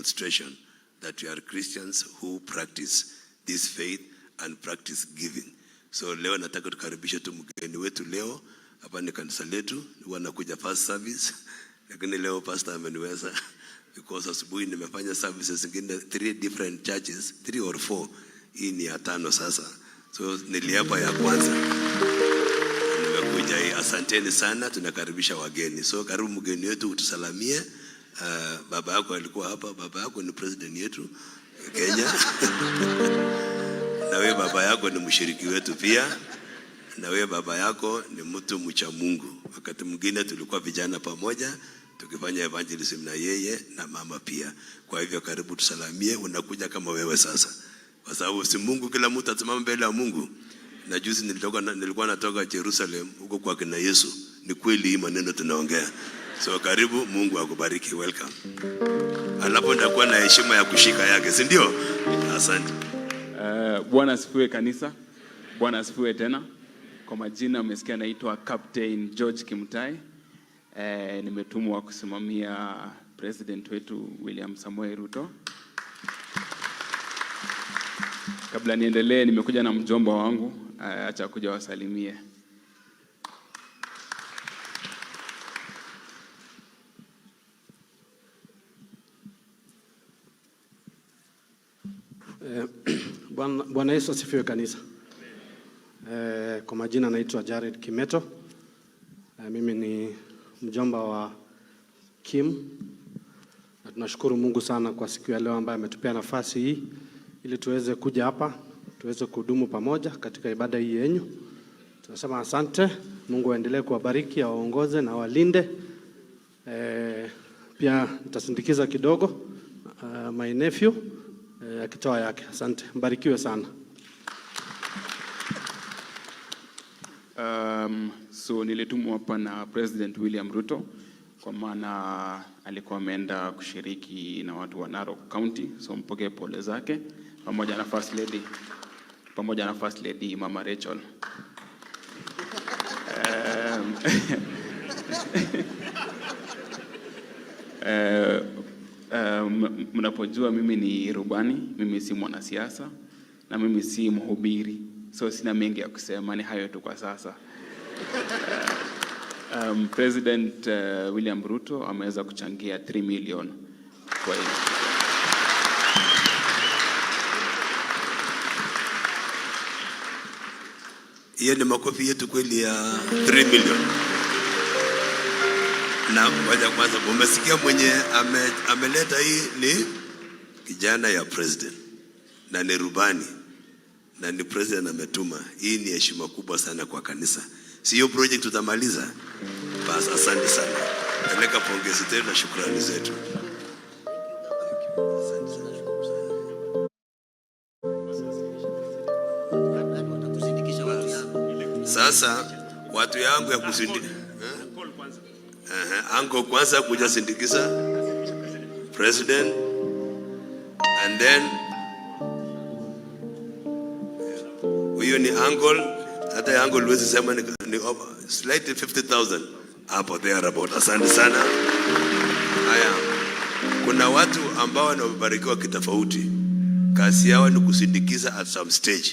demonstration that we are Christians who practice this faith and practice giving. So leo nataka tukaribishe tu mgeni wetu leo hapa ni kanisa letu, huwa nakuja first service, lakini leo pastor ameniweza because asubuhi nimefanya services zingine three different churches, three or four. Hii ni ya tano sasa, so niliapa ya kwanza nimekuja hii. Asanteni sana, tunakaribisha wageni. So karibu mgeni wetu utusalamie. Baba yako alikuwa hapa, baba yako ni president yetu Kenya na wewe baba yako ni mshiriki wetu pia, na wewe baba yako ni mtu mcha Mungu. Wakati mwingine tulikuwa vijana pamoja tukifanya evangelism na yeye na mama pia. Kwa hivyo karibu tusalamie, unakuja kama wewe sasa, kwa sababu si Mungu, kila mtu atasimama mbele ya Mungu. Na juzi nilikuwa natoka Jerusalem huko kwa kina Yesu. Ni kweli hii maneno tunaongea. So karibu, Mungu akubariki, welcome. Alafu nitakuwa na heshima ya kushika yake, si ndio? Asante. Bwana asifiwe kanisa. Bwana asifiwe tena. Kwa majina umesikia naitwa Captain George Kimutai. Nimetumwa kusimamia president wetu William Samoei Ruto. Kabla niendelee, nimekuja na mjomba wangu, acha kuja wasalimie. Bwana Yesu asifiwe kanisa. Kwa majina naitwa Jared Kimeto. Mimi ni mjomba wa Kim, na tunashukuru Mungu sana kwa siku ya leo ambaye ametupea nafasi hii ili tuweze kuja hapa tuweze kuhudumu pamoja katika ibada hii yenyu. Tunasema asante. Mungu aendelee kuwabariki, awaongoze na awalinde. Pia nitasindikiza kidogo my nephew akitoa yake. Asante, mbarikiwe sana. So nilitumwa hapa na President William Ruto kwa maana alikuwa ameenda kushiriki na watu wa Narok County, so mpokee pole zake pamoja na First Lady, pamoja na First Lady Mama Rachel. Um, Mnapojua mimi ni rubani, mimi si mwanasiasa na mimi si mhubiri, so sina mengi ya kusema, ni hayo tu kwa sasa. President William Ruto ameweza kuchangia 3 million kwa hiyo. Hiyo ni makofi yetu kweli ya 3 million. Na ngoja kwanza, umesikia mwenye ameleta hii ni kijana ya president na ni rubani na ni president ametuma. Hii ni heshima kubwa sana kwa kanisa. Si hiyo project tutamaliza? Bas, asante sana. Peleka pongezi zetu na shukrani zetu. Sasa watu yangu ya kusindikisa anko kwanza kuja sindikiza president and then huyo ni uncle, hata uncle huwezi sema ni slightly 50,000 hapo there about. Asante sana. Haya, kuna watu ambao wamebarikiwa kitofauti, kazi yao ni kusindikiza at some stage.